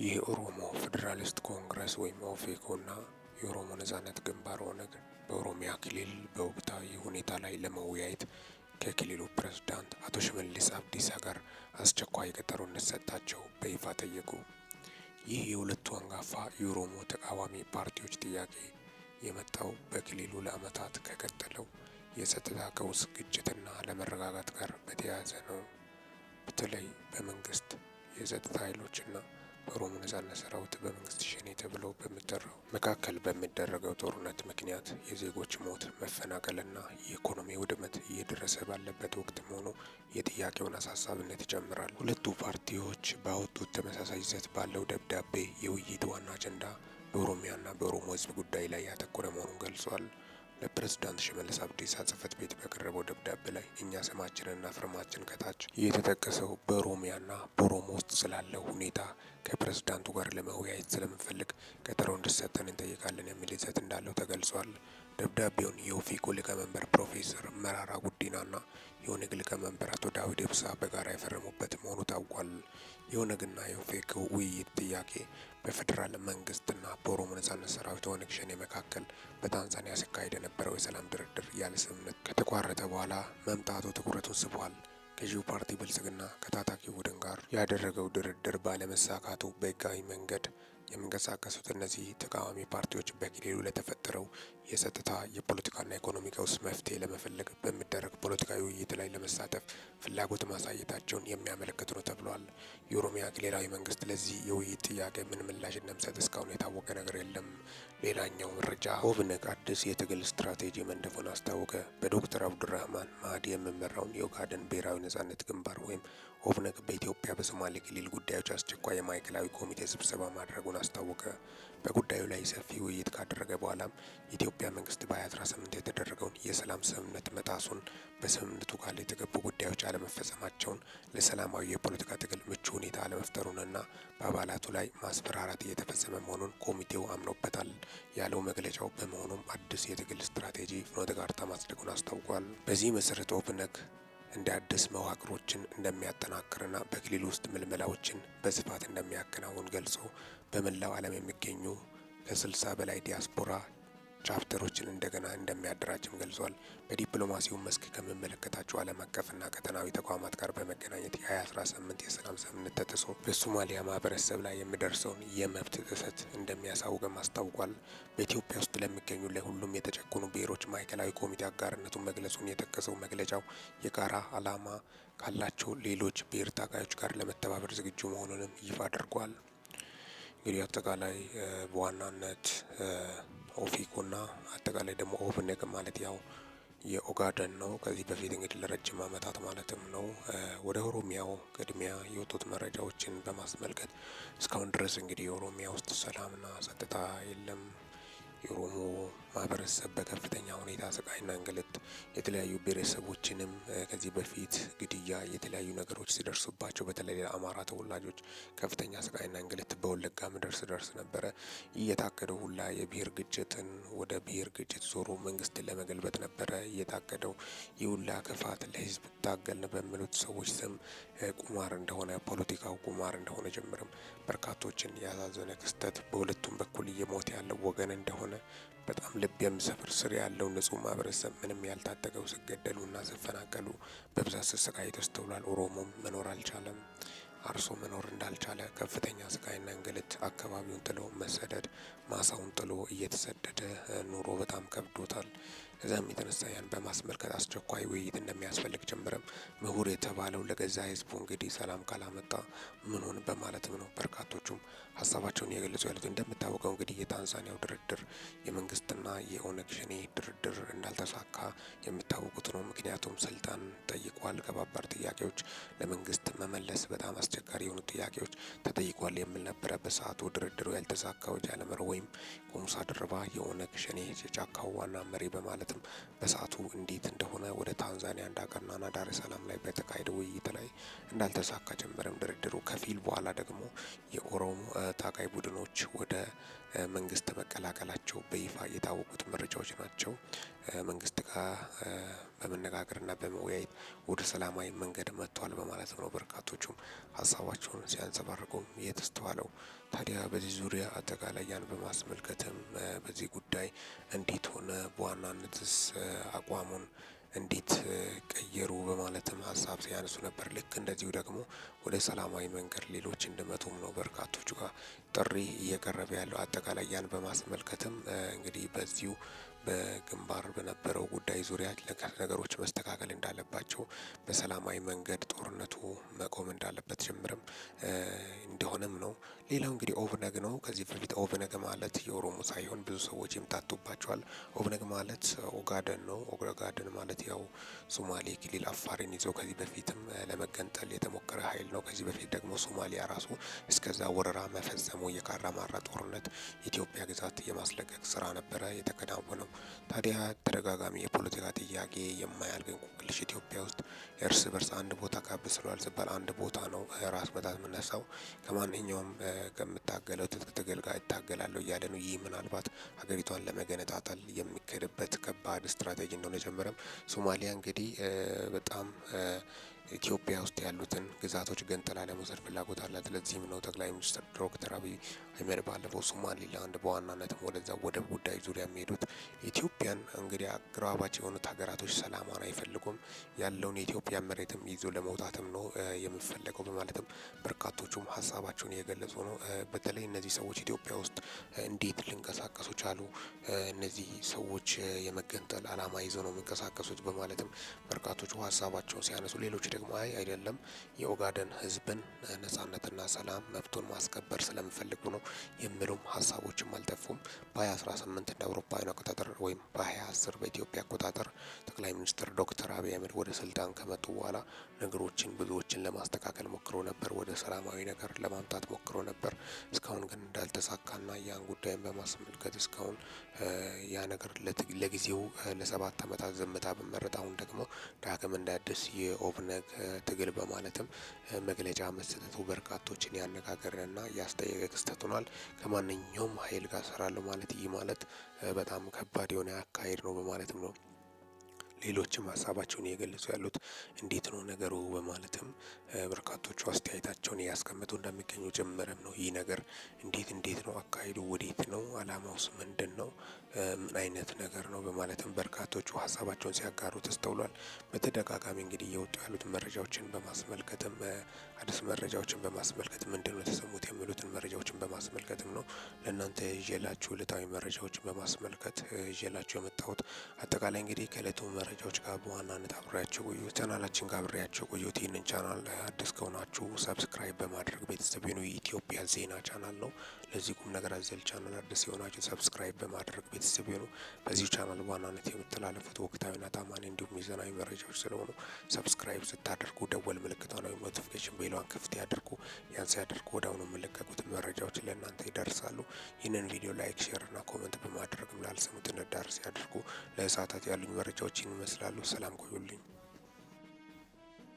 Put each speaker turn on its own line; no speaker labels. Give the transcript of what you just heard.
የኦሮሞ ፌደራሊስት ኮንግረስ ወይም ኦፌኮና የኦሮሞ ነጻነት ግንባር ኦነግ በኦሮሚያ ክልል በወቅታዊ ሁኔታ ላይ ለመወያየት ከክልሉ ፕሬዝዳንት አቶ ሽመልስ አብዲሳ ጋር አስቸኳይ ቀጠሮ እንዲሰጣቸው በይፋ ጠየቁ። ይህ የሁለቱ አንጋፋ የኦሮሞ ተቃዋሚ ፓርቲዎች ጥያቄ የመጣው በክልሉ ለአመታት ከቀጠለው የጸጥታ ቀውስ ግጭትና አለመረጋጋት ጋር በተያያዘ ነው። በተለይ በመንግስት የጸጥታ ኃይሎችና በኦሮሞ ነጻነት ሰራዊት በመንግስት ሸኔ ተብሎ በሚጠራው መካከል በሚደረገው ጦርነት ምክንያት የዜጎች ሞት፣ መፈናቀልና የኢኮኖሚ ውድመት እየደረሰ ባለበት ወቅት መሆኑ የጥያቄውን አሳሳቢነት ይጨምራል። ሁለቱ ፓርቲዎች ባወጡት ተመሳሳይ ይዘት ባለው ደብዳቤ የውይይቱ ዋና አጀንዳ በኦሮሚያና በኦሮሞ ሕዝብ ጉዳይ ላይ ያተኮረ መሆኑን ገልጿል። ለፕሬዝዳንት ሽመልስ አብዲሳ ጽህፈት ቤት በቀረበው ደብዳቤ ላይ እኛ ስማችንና ፊርማችን ከታች የተጠቀሰው በኦሮሚያና በኦሮሞ ውስጥ ስላለው ሁኔታ ከፕሬዝዳንቱ ጋር ለመወያየት ስለምንፈልግ ቀጠሮ እንዲሰጠን እንጠይቃለን የሚል ይዘት እንዳለው ተገልጿል። ደብዳቤውን የኦፌኮ ሊቀመንበር ፕሮፌሰር መራራ ጉዲናና የኦነግ ሊቀመንበር አቶ ዳዊት ኢብሳ በጋራ የፈረሙበት መሆኑ ታውቋል። የኦነግና የኦፌኮ ውይይት ጥያቄ በፌዴራል መንግስትና በኦሮሞ ነጻነት ሰራዊት ኦነግ ሸኔ መካከል በታንዛኒያ ሲካሄድ የነበረው የሰላም ድርድር ያለ ስምምነት ከተቋረጠ በኋላ መምጣቱ ትኩረቱን ስቧል። ገዢው ፓርቲ ብልጽግና ከታጣቂው ቡድን ጋር ያደረገው ድርድር ባለመሳካቱ በህጋዊ መንገድ የሚንቀሳቀሱት እነዚህ ተቃዋሚ ፓርቲዎች በክልሉ ለተፈጠረው የጸጥታ፣ የፖለቲካና ኢኮኖሚ ቀውስ መፍትሄ ለመፈለግ በሚደረግ ፖለቲካዊ ውይይት ላይ ለመሳተፍ ፍላጎት ማሳየታቸውን የሚያመለክት ነው ተብሏል። የኦሮሚያ ክልላዊ መንግስት ለዚህ የውይይት ጥያቄ ምን ምላሽ እንደሚሰጥ እስካሁን የታወቀ ነገር የለም። ሌላኛው መረጃ ኦብነግ አዲስ የትግል ስትራቴጂ መንደፉን አስታወቀ። በዶክተር አብዱራህማን ማህዲ የሚመራውን የኦጋዴን ብሔራዊ ነጻነት ግንባር ወይም ኦብነግ በኢትዮጵያ በሶማሌ ክልል ጉዳዮች አስቸኳይ የማዕከላዊ ኮሚቴ ስብሰባ ማድረጉን አስታወቀ። በጉዳዩ ላይ ሰፊ ውይይት ካደረገ በኋላም የኢትዮጵያ መንግስት በ2018 የተደረገውን የሰላም ስምምነት መጣሱን፣ በስምምነቱ ቃል የተገቡ ጉዳዮች አለመፈጸማቸውን፣ ለሰላማዊ የፖለቲካ ትግል ምቹ ሁኔታ አለመፍጠሩንና በአባላቱ ላይ ማስፈራራት እየተፈጸመ መሆኑን ኮሚቴው አምኖበታል ያለው መግለጫው፣ በመሆኑም አዲስ የትግል ስትራቴጂ ፍኖተ ካርታ ማጽደቁን አስታውቋል። በዚህ መሰረት ኦብነግ እንደ አዲስ መዋቅሮችን እንደሚያጠናክርና በክልል ውስጥ ምልመላዎችን በስፋት እንደሚያከናውን ገልጾ በመላው ዓለም የሚገኙ ከ60 በላይ ዲያስፖራ chapter ኦችን እንደገና እንደሚያደራጅም ገልጿል። በዲፕሎማሲው መስክ ከሚመለከታቸው ዓለም አቀፍና ቀጠናዊ ተቋማት ጋር በመገናኘት የ2018 የሰላም ስምምነት ተጥሶ በሶማሊያ ማህበረሰብ ላይ የሚደርሰውን የመብት ጥሰት እንደሚያሳውቅም አስታውቋል። በኢትዮጵያ ውስጥ ለሚገኙ ለሁሉም የተጨቆኑ ብሔሮች ማዕከላዊ ኮሚቴ አጋርነቱን መግለጹን የጠቀሰው መግለጫው የጋራ ዓላማ ካላቸው ሌሎች ብሔር ታጋዮች ጋር ለመተባበር ዝግጁ መሆኑንም ይፋ አድርጓል። እንግዲህ አጠቃላይ በዋናነት ኦፌኮና አጠቃላይ ደግሞ ኦብነግ ማለት ያው የኦጋዴን ነው። ከዚህ በፊት እንግዲህ ለረጅም ዓመታት ማለትም ነው ወደ ኦሮሚያው ቅድሚያ የወጡት መረጃዎችን በማስመልከት እስካሁን ድረስ እንግዲህ የኦሮሚያ ውስጥ ሰላምና ጸጥታ የለም። የኦሮሞ ማህበረሰብ በከፍተኛ ሁኔታ ስቃይና እንግልት፣ የተለያዩ ብሔረሰቦችንም ከዚህ በፊት ግድያ፣ የተለያዩ ነገሮች ሲደርሱባቸው በተለይ ለአማራ ተወላጆች ከፍተኛ ስቃይና እንግልት በወለጋ ምድር ሲደርስ ነበረ። ይህ የታቀደው ሁላ የብሔር ግጭትን ወደ ብሔር ግጭት ዞሮ መንግስትን ለመገልበጥ ነበረ እየታቀደው። ይህ ሁላ ክፋት ለህዝብ ታገልን በሚሉት ሰዎች ስም ቁማር እንደሆነ፣ ፖለቲካው ቁማር እንደሆነ ጭምርም በርካቶችን ያሳዘነ ክስተት፣ በሁለቱም በኩል እየሞተ ያለው ወገን እንደሆነ፣ በጣም ልብ የሚሰብር ስር ያለው ንጹህ ማህበረሰብ ምንም ያልታጠቀው ሲገደሉና ሲፈናቀሉ በብዛት ሲሰቃይ ተስተውሏል። ኦሮሞም መኖር አልቻለም። አርሶ መኖር እንዳልቻለ ከፍተኛ ስቃይና እንግልት፣ አካባቢውን ጥሎ መሰደድ፣ ማሳውን ጥሎ እየተሰደደ ኑሮ በጣም ከብዶታል። ከዚያም የተነሳ ያን በማስመልከት አስቸኳይ ውይይት እንደሚያስፈልግ ጭምርም ምሁር የተባለው ለገዛ ህዝቡ እንግዲህ ሰላም ካላመጣ ምኑን በማለትም ነው በርካቶቹም ሀሳባቸውን እየገለጹ ያሉት። እንደምታወቀው እንግዲህ የታንዛኒያው ድርድር የመንግስትና የኦነግ ሸኔ ድርድር እንዳልተሳካ የሚታወቁት ነው። ምክንያቱም ስልጣን ጠይቋል፣ ከባባድ ጥያቄዎች ለመንግስት መመለስ በጣም አስቸጋሪ የሆኑ ጥያቄዎች ተጠይቋል የሚል ነበረ። በሰዓቱ ድርድሩ ያልተሳካው ጃለመሮ ወይም ኩምሳ ድርባ የኦነግ ሸኔ የጫካው ዋና መሪ በማለትም በሰዓቱ እንዴት እንደሆነ ወደ ታንዛኒያ እንዳቀናና ዳር ሰላም ላይ በተካሄደ ውይይት ላይ እንዳልተሳካ ጀመረም ድርድሩ ከፊል በኋላ ደግሞ የኦሮሞ ታጋይ ቡድኖች ወደ መንግስት መቀላቀላቸው በይፋ የታወቁት መረጃዎች ናቸው። መንግስት ጋር በመነጋገርና በመወያየት ወደ ሰላማዊ መንገድ መጥቷል በማለት ነው በርካቶቹም ሀሳባቸውን ሲያንጸባርቁም የተስተዋለው። ታዲያ በዚህ ዙሪያ አጠቃላይ ያን በማስመልከትም በዚህ ጉዳይ እንዴት ሆነ፣ በዋናነትስ አቋሙን እንዴት ቀየሩ በማለትም ሀሳብ ሲያነሱ ነበር። ልክ እንደዚሁ ደግሞ ወደ ሰላማዊ መንገድ ሌሎች እንዲመጡም ነው በርካቶቹ ጋር ጥሪ እየቀረበ ያለው። አጠቃላይ ያን በማስመልከትም እንግዲህ በዚሁ በግንባር በነበረው ጉዳይ ዙሪያ ነገሮች መስተካከል እንዳለባቸው፣ በሰላማዊ መንገድ ጦርነቱ መቆም እንዳለበት ጭምርም እንደሆነም ነው። ሌላው እንግዲህ ኦብነግ ነው። ከዚህ በፊት ኦብነግ ማለት የኦሮሞ ሳይሆን ብዙ ሰዎች ይምታቱባቸዋል። ኦብነግ ማለት ኦጋደን ነው። ኦጋደን ማለት ያው ሶማሌ ክልል አፋርን ይዞ ከዚህ በፊትም ለመገንጠል የተሞከረ ሀይል ነው። ከዚህ በፊት ደግሞ ሶማሊያ ራሱ እስከዛ ወረራ መፈጸሙ የካራማራ ጦርነት ኢትዮጵያ ግዛት የማስለቀቅ ስራ ነበረ የተከናወነው። ታዲያ ተደጋጋሚ የፖለቲካ ጥያቄ የማያልቅ እንቆቅልሽ ኢትዮጵያ ውስጥ እርስ በርስ አንድ ቦታ ካብስሏል ሲባል አንድ ቦታ ነው ራስ መታት የምነሳው፣ ከማንኛውም ከምታገለው ትጥቅ ትግል ጋር እታገላለሁ እያለ ነው። ይህ ምናልባት ሀገሪቷን ለመገነጣጠል የሚካሄድበት ከባድ ስትራቴጂ እንደሆነ ጀመረም። ሶማሊያ እንግዲህ በጣም ኢትዮጵያ ውስጥ ያሉትን ግዛቶች ገንጥላ ለመውሰድ ፍላጎት አላት። ለዚህም ነው ጠቅላይ ሚኒስትር ዶክተር አብይ አህመድ ባለፈው ሶማሊላንድ በዋናነትም ወደዛ ወደብ ጉዳይ ዙሪያ የሚሄዱት። ኢትዮጵያን እንግዲህ አጎራባች የሆኑት ሀገራቶች ሰላሟን አይፈልጉም፣ ያለውን የኢትዮጵያ መሬትም ይዞ ለመውጣትም ነው የሚፈለገው በማለትም በርካቶቹም ሀሳባቸውን እየገለጹ ነው። በተለይ እነዚህ ሰዎች ኢትዮጵያ ውስጥ እንዴት ሊንቀሳቀሱ ቻሉ? እነዚህ ሰዎች የመገንጠል አላማ ይዘው ነው የሚንቀሳቀሱት በማለትም በርካቶቹ ሀሳባቸውን ሲያነሱ፣ ሌሎች ደግሞ አይ አይደለም፣ የኦጋደን ህዝብን ነጻነትና ሰላም መብቱን ማስከበር ስለሚፈልጉ ነው የሚሉም ሀሳቦችም አልጠፉም። በ2018 እንደ አውሮፓውያን አቆጣጠር ወይም በ2010 በኢትዮጵያ አቆጣጠር ጠቅላይ ሚኒስትር ዶክተር አብይ አህመድ ወደ ስልጣን ከመጡ በኋላ ነገሮችን ብዙዎችን ለማስተካከል ሞክሮ ነበር። ወደ ሰላማዊ ነገር ለማምጣት ሞክሮ ነበር። እስካሁን ግን እንዳልተሳካና ያን ጉዳይን በማስመልከት እስካሁን ያ ነገር ለጊዜው ለ7 አመታት ዝምታ ብመረጥ፣ አሁን ደግሞ ዳግም እንደ አዲስ የኦብነግ ትግል በማለትም መግለጫ መሰጠቱ በርካቶችን ያነጋገረና ያስጠየቀ ክስተት ሆኗል። ከማንኛውም ሀይል ጋር እሰራለሁ ማለት ይህ ማለት በጣም ከባድ የሆነ አካሄድ ነው በማለትም ነው ሌሎችም ሀሳባቸውን እየገለጹ ያሉት። እንዴት ነው ነገሩ በማለትም በርካቶቹ አስተያየታቸውን እያስቀመጡ እንደሚገኙ ጭምርም ነው። ይህ ነገር እንዴት ነው አካሄዱ? ወዴት ነው አላማውስ? ምንድን ነው? ምን አይነት ነገር ነው? በማለትም በርካቶቹ ሀሳባቸውን ሲያጋሩ ተስተውሏል። በተደጋጋሚ እንግዲህ እየወጡ ያሉት መረጃዎችን በማስመልከትም፣ አዲስ መረጃዎችን በማስመልከት ምንድነው የተሰሙት የሚሉትን መረጃዎችን በማስመልከትም ነው ለእናንተ ይዤላችሁ ዕለታዊ መረጃዎችን በማስመልከት ይዤላችሁ የመጣሁት። አጠቃላይ እንግዲህ ከእለቱ መረጃዎች ጋር በዋናነት አብሬያችሁ ቆዩ። ቻናላችን ጋር አብሬያችሁ ቆዩት። ይህንን ቻናል አዲስ ከሆናችሁ subscribe በማድረግ ቤተሰብ ይሁኑ። የኢትዮጵያ ዜና ቻናል ነው። ለዚህ ቁም ነገር አዘል ቻናል አዲስ የሆናችሁ subscribe በማድረግ ቤተሰብ ይሁኑ። በዚሁ ቻናል በዋናነት የምተላለፉት ወቅታዊና ታማኝ እንዲሁም ሚዛናዊ መረጃዎች ስለሆኑ subscribe ስታደርጉ ደወል ምልክቷን ወይም notification bell ኧን ክፍት ያድርጉ። ያን ሲያደርጉ ወዲያውኑ የሚለቀቁት መረጃዎች ለእናንተ ይደርሳሉ። ይህንን ቪዲዮ like፣ share እና comment በማድረግም ላልሰሙት እንዲዳረስ ያድርጉ። ለሰዓታት ያሉኝ መረጃዎች ይህን ይመስላሉ። ሰላም ቆዩልኝ።